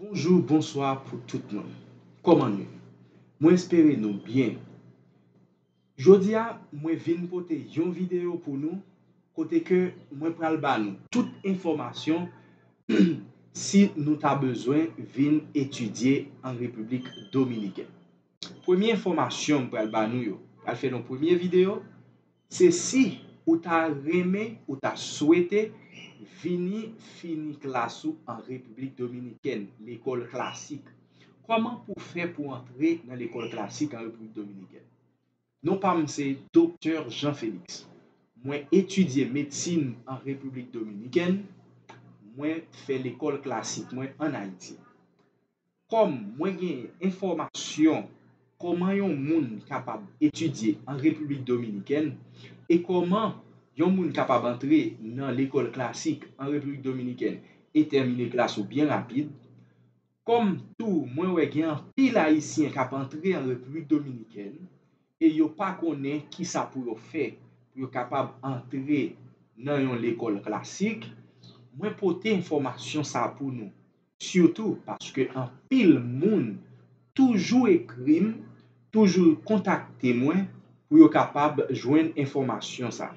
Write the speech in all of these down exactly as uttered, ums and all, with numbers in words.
Bonjou, bonswa pou tout moun. Kòman nou ye? Mwen espere nou byen. Jodi a, mwen vin pote yon videyo pou nou kote ke mwen pral ba nou tout enfòmasyon si nou ta bezwen vin etidye an Repiblik Dominikèn. Premye enfòmasyon m pral ba nou yo, pral fè yon premye videyo, se si ou ta renmen, ou ta swete vini fini klas ou an Repiblik Dominikèn, lekòl klasik. Kòman pou fè pou antre nan lekòl klasik an Repiblik Dominikèn? Non pa m se Doktè Jean Félix. Mwen etidye medsin an Repiblik Dominikèn. Mwen fè lekòl klasik mwen ann Ayiti. Kòm mwen gen enfòmasyon kòman yon moun kapab etidye an Repiblik Dominikèn e kòman yon moun kapab antre nan lekòl klasik an Repiblik Dominikèn e tèmine klas ou byen rapid, kòm tou mwen wè gen anpil Ayisyen k ap antre an Repiblik Dominikèn e yo pa konnen kisa pou yo fè pou yo kapab antre nan yon lekòl klasik, mwen pote enfòmasyon sa pou nou. Sitou paske anpil moun toujou ekri m, toujou kontakte mwen pou yo kapab jwenn enfòmasyon sa.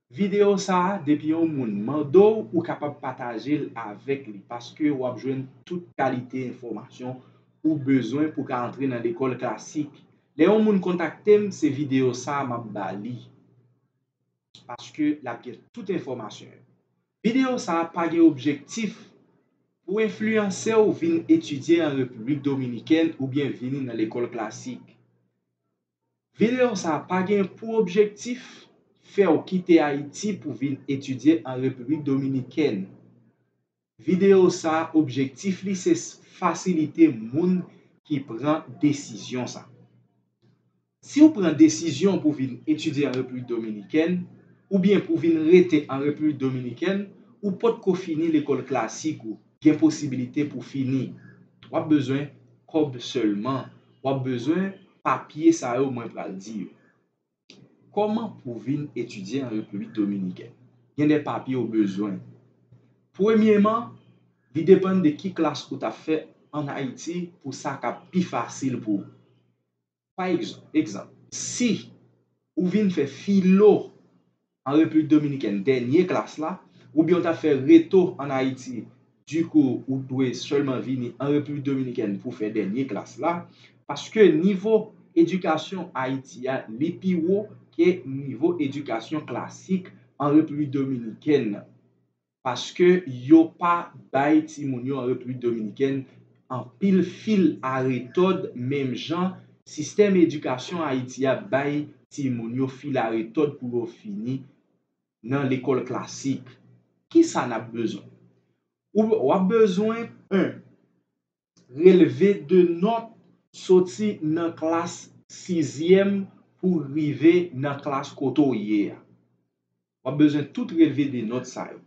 Videyo sa a, depi yon moun mande w, ou kapab pataje l avèk li, paske w ap jwenn tout kalite enfòmasyon ou bezwen pou w ka antre nan lekòl klasik. Lè yon moun kontakte m, se videyo sa a m ap ba li, paske l ap gen tout enfòmasyon yo. Videyo sa a pa gen objektif pou enfliyanse w vin etidye an Repiblik Dominikèn oubyen vini nan lekòl klasik. Videyo sa a pa gen pou objektif fè w kite Ayiti pou vin etidye an Repiblik Dominikèn. Videyo sa a, objektif li se fasilite moun ki pran desizyon sa. Si w pran desizyon pou vin etidye an Repiblik Dominikèn oubyen pou vin rete an Repiblik Dominikèn, ou potko fini lekòl klasik ou, gen posibilite pou fini. W ap bezwen kòb sèlman. W ap bezwen papye sa yo mwen pral di yo. Kòman pou vin etidye an Repiblik Dominikèn? Gen de papye ou bezwen. Premyeman, li depann de ki klas ou t ap fè ann Ayiti pou sa ka pi fasil pou ou. Pa egzanp, egzanp, si ou vin fè filo an Repiblik Dominikèn dènye klas la, oubyen ou t ap fè reto ann Ayiti, dikou ou dwe sèlman vini an Repiblik Dominikèn pou fè dènye klas la, paske nivo edikasyon Ayiti a, li pi wo ke nivo edikasyon klasik an Repiblik Dominikèn nan. Paske yo pa bay timoun yo an Repiblik Dominikèn anpil fil a retòd, menm jan sistèm edikasyon Ayiti a bay timoun yo fil a retòd pou yo fini nan lekòl klasik. Kisa n ap bezwen? Ou w ap bezwen, en, relve de nòt soti nan klas sizyèm pou rive nan klas kote w ye a. W ap bezwen tout relve de nòt sa yo.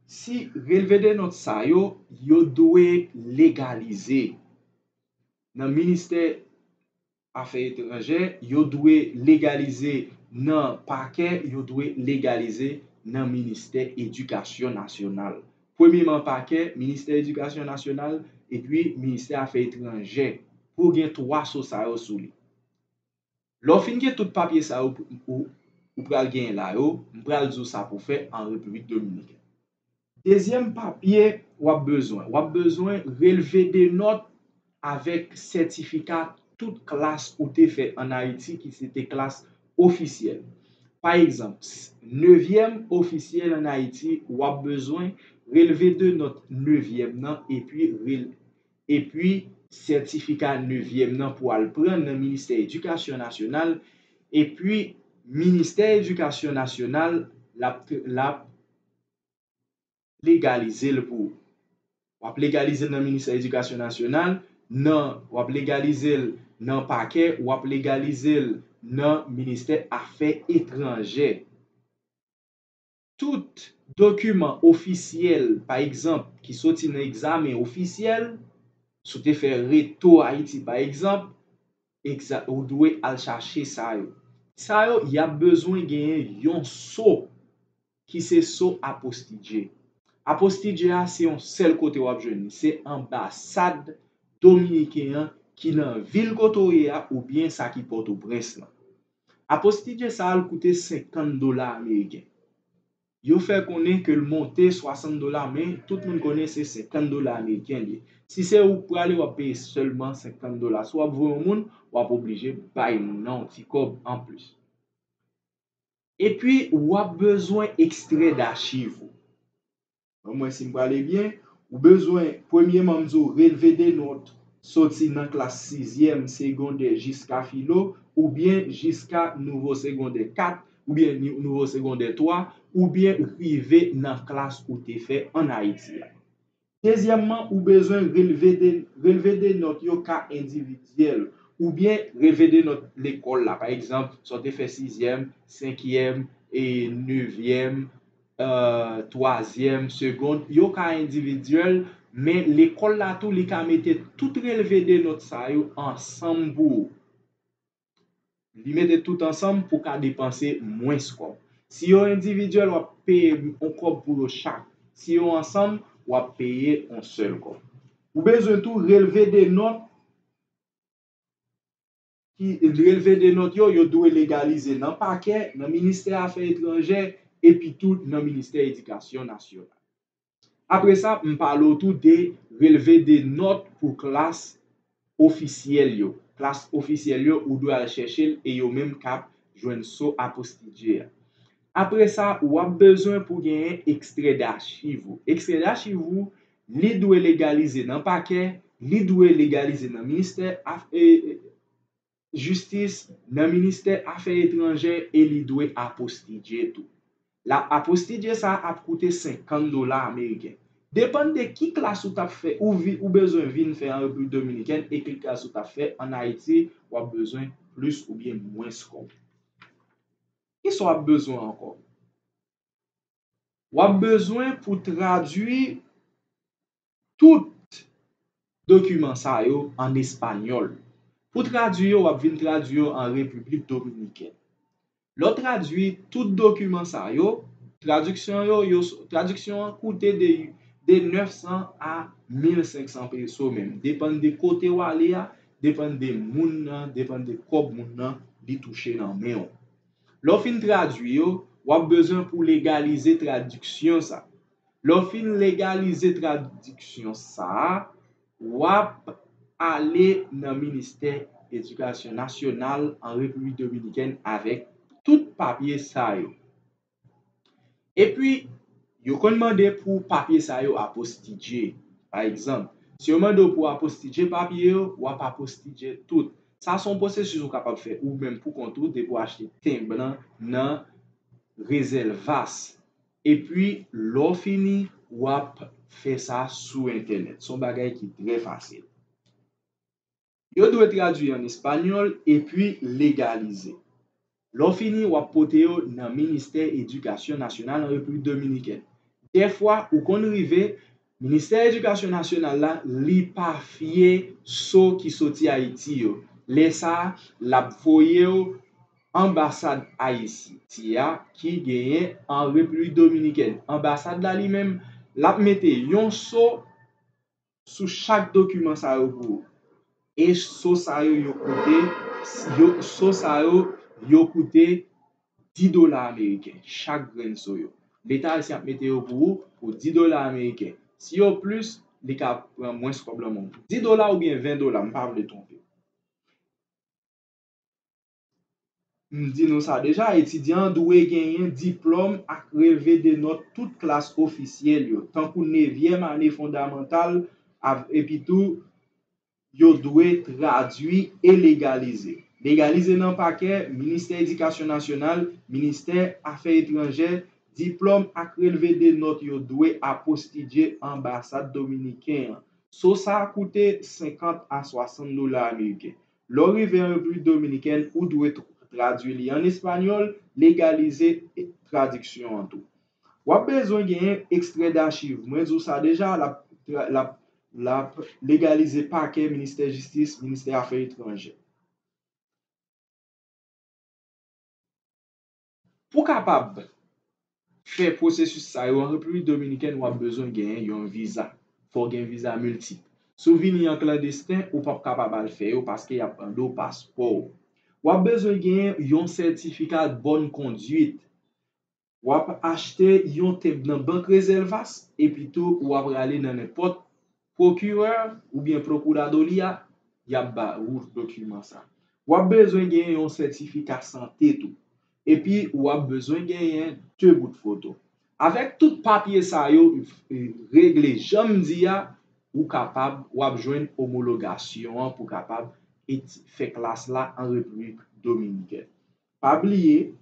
Si relve de nòt sa yo, yo dwe legalize nan ministè afè etranjè, yo dwe legalize nan pakè, yo dwe legalize nan ministè edikasyon nasyonal. Premyeman pakè, ministè edikasyon nasyonal, epi ministè afè etranjè. Pou gen twa so sa yo sou li. Lè w fin gen tout papye sa yo ou, ou pral genyen la yo, m pral di w sa pou fè an Repiblik Dominikèn. Dezyèm papye w ap bezwen, w ap bezwen relve de nòt avèk sètifika tout klas ou te fè ann Ayiti ki se te klas ofisyèl. Pa egzanp, nevyèm ofisyèl ann Ayiti, w ap bezwen relve de nòt nevyèm nan epi rel- epi sètifika nevyèm nan pou al pran nan ministè edikasyon nasyonal, epi ministè edikasyon nasyonal l ap, l ap legalize l pou ou. W ap legalize l nan ministè edikasyon nasyonal, nan, w ap legalize l nan pakè, w ap legalize l nan ministè afè etranjè. Tout dokiman ofisyèl, pa egzanp, ki soti nan egzamen ofisyèl, si w te fè reto Ayiti, pa egzanp, egza- ou dwe al chache sa yo. Sa yo, y ap bezwen genyen yon so ki se so apostije. Apostille a se yon sèl kote w ap jwenn li, se anbasad dominiken an ki nan vil kote w ye a oubyen sa ki Pòtoprens lan. Apostille sa a l koute senkant dola ameriken. Yo fè konnen ke l monte swasant dola, men tout moun konnen se senkant dola ameriken li ye. Si se ou k prale, w ap peye sèlman senkant dola. Si w ap voye yon moun, w ap oblije bay moun nan yon ti kòb anplis. Epi, w ap bezwen ekstrè dachiv ou. Ban m wè si m prale byen. Ou bezwen, premyeman, m di w, relve de nòt soti nan klas sizyèm segondè jiska filo, oubyen jiska nouvo segondè kat, oubyen ni- nouvo segondè twa, oubyen rive nan klas ou te fè ann Ayiti a. Dezyèmman, ou bezwen relve de, relve de nòt yo ka endividyèl, oubyen relve de nòt lekòl la. Pa egzanp, sa w te fè sizyèm, senkyèm, e nevyèm, e, twazyèm, segond, yo ka endividyèl, men lekòl la tou, li ka mete tout relve de nòt sa yo ansanm pou ou. Li mete tout ansanm pou w ka depanse mwens kòb. Si yo endividyèl, w ap peye yon kòb pou yo chak. Si yo ansanm, w ap peye yon sèl kòb. Ou bezwen tou relve de nòt ki relve de nòt yo, yo dwe legalize nan pakè, nan ministè afè etranjè, epi tou nan ministè edikasyon nasyonal. Apre sa, m pale w tou de relve de nòt pou klas ofisyèl yo. Klas ofisyèl yo, ou dwe al chèche l e yo menm k ap jwenn so apostije a. Apre sa, w ap bezwen pou genyen ekstrè dachiv ou. Ekstrè dachiv ou, li dwe legalize nan pakè, li dwe legalize nan ministè af- e, e, jistis, nan ministè afè etranjè e li dwe apostije tou. La apostije sa a ap koute senkant dola ameriken. Depann de ki klas ou t ap fè, ou, vi, ou bezwen vin fè an Repiblik Dominikèn e ki klas ou t ap fè ann Ayiti, w ap bezwen plis oubyen mwens kòb. Kisa w ap bezwen ankò? W ap bezwen pou tradui tout dokiman sa yo an espanyòl. Pou tradui yo, w ap vin tradui yo an Repiblik Dominikèn. Lè w tradui tout dokiman sa yo, tradiksyon yo, yo, tradiksyon an koute de, de nèf san a mil senk san peso menm. Depann de kote w ale a, depann de moun nan, depann de kòb moun nan li touche nan men w. Lè w fin tradui yo, w ap bezwen pou legalize tradiksyon sa. Lè w fin legalize tradiksyon sa a, w ap ale nan Ministè Edikasyon Nasyonal an Repiblik Dominikèn avèk tout papye sa yo. Epi, yo konn mande pou papye sa yo apostije. Pa egzanp, si yo mande w pou apostije papye yo, w ap apostije tout. Sa se yon pwosesis ou kapab fè ou menm pou kont ou, depi w achte tenb lan nan Reservas. Epi, lè w fini, w ap fè sa sou entènèt. Se yon bagay ki trè fasil. Yo dwe tradui an espanyòl epi legalize. Lè w fini, w ap pote yo nan Ministè Edikasyon Nasyonal an Repiblik Dominikèn. Dèfwa, ou konn rive, Ministè Edikasyon Nasyonal la, li pa fye so ki soti Ayiti yo. Lè sa a, l ap voye yo anbasad Ayiti a ki genyen an Repiblik Dominikèn. Anbasad la li menm, l ap mete yon so sou chak dokiman sa yo pou ou. E so sa yo, yo koute, yo, so sa yo, yo koute dis dola ameriken, chak grenn so yo. Leta ayisyen ap mete yo pou ou pou dis dola ameriken. Si yo plis, li ka pran mwens kòb lan men w. Dis dola oubyen ven dola, m pa vle twonpe. M di nou sa deja, etidyan an dwe genyen diplòm ak relve de nòt tout klas ofisyèl yo, tankou nevyèm ane fondamantal, av- epi tou, yo dwe tradui e legalize. Legalize nan pakè, Ministè Edikasyon Nasyonal, Ministè Afè Etranjè, diplòm ak relve de nòt yo dwe apostije anbasad dominiken an. So sa a koute senkant a swasant dola ameriken. Lè w rive an Repiblik Dominikèn, ou dwe tr- tradui li an espanyòl, legalize e- tradiksyon an tou. W ap bezwen genyen ekstrè dachiv. Mwen di w sa deja, l ap tra- l ap, l ap legalize pakè, Ministè Jistis, Ministè Afè Etranjè. Pou kapab fè pwosesis sa yo an Repiblik Dominikèn, w ap bezwen genyen yon viza. Fò w gen viza miltip. Si w vini an klandesten, ou p ap kapab al fè yo paske y ap mande w paspò w. W ap bezwen genyen yon sètifika bòn kondwit. W ap achte yon tenb nan bank Reservas, epi tou w ap rale nan nenpòt pwokirè oubyen pwokiradoria, y ap ba ou dokiman sa. W ap bezwen genyen yon sètifika sante tou. Epi w ap bezwen genyen de bout foto. Avèk tout papye sa yo, e, regle jan m di a, ou kapab, w ap jwenn omologasyon an pou kapab eti-, fè klas la an Repiblik Dominikèn. Pa bliye,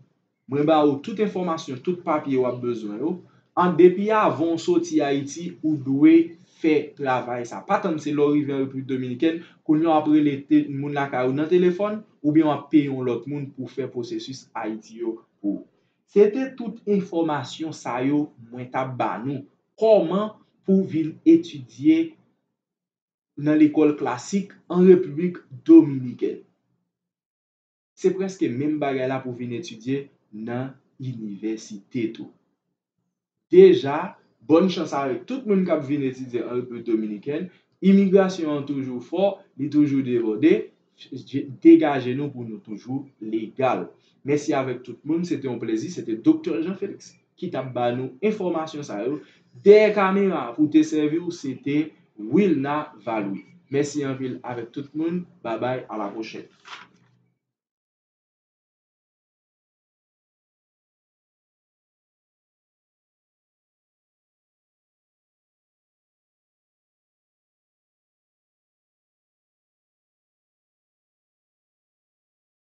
mwen ba ou tout enfòmasyon, tout papye w ap bezwen yo. An depi avan w soti Ayiti, ou dwe fè travay sa. Pa tann se lè w rive an Repiblik Dominikèn, kounye a w ap rele te-, moun lakay ou nan telefòn, oubyen w ap peye yon lòt moun pou fè pwosesis Ayiti yo pou ou. Se te tout enfòmasyon sa yo mwen t ap ba nou. Kòman pou w vin etidye nan lekòl klasik an Repiblik Dominikèn. Se prèske menm bagay la pou vin etidye nan inivèsite tou. Deja, bòn chans avèk tout moun k ap vin etidye an Repiblik Dominikèn. Imigrasyon an toujou fò, li toujou debòde. Degaje nou pou nou toujou legal. Mèsi avèk tout moun, se te yon plezi, se te Doktè Jean Félix ki t ap ba nou enfòmasyon sa yo. Dèyè kamera pou te sèvi w, se te Wilna Valoui. Mèsi anpil avèk tout moun, babay, a la pwochèn.